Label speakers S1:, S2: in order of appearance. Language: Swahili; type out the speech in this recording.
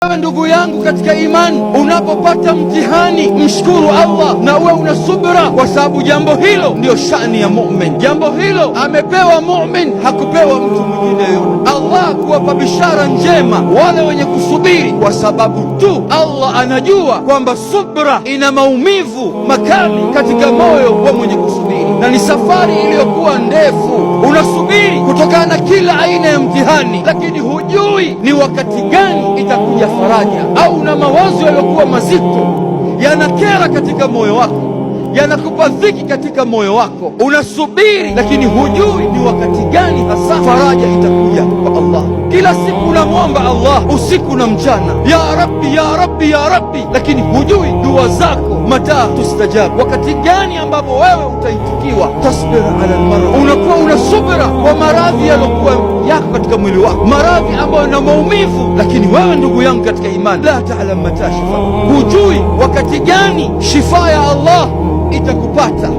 S1: Wewe ndugu yangu katika imani, unapopata mtihani mshukuru Allah na uwe una subra, kwa sababu jambo hilo ndiyo shani ya mumin. Jambo hilo amepewa mumin, hakupewa mtu mwingine yoyote. Allah kuwapa bishara njema wale wenye kusubiri, kwa sababu tu Allah anajua kwamba subra ina maumivu makali katika moyo wa mwenye kusubiri, na ni safari iliyokuwa ndefu. Unasubiri kutokana na kila aina ya mtihani, lakini hujui ni wakati gani itakuja faraja, au na mawazo yaliyokuwa mazito yanakera katika moyo wako, yanakupa dhiki katika moyo wako. Unasubiri lakini hujui ni wakati gani hasa faraja itakuja kwa Allah. Kila siku unamwomba Allah usiku na mchana, ya Rabbi, ya Rabbi, ya Rabbi, lakini hujui dua zako mataa tustajabu, wakati gani ambapo wewe utaitikiwa. Tasbir ala almarad, unakuwa una subira kwa maradhi yaliyokuwa yako katika mwili wako, maradhi ambayo na maumivu, lakini wewe ndugu yangu katika imani, la taalam mata shifa, hujui wakati gani shifa ya Allah itakupata.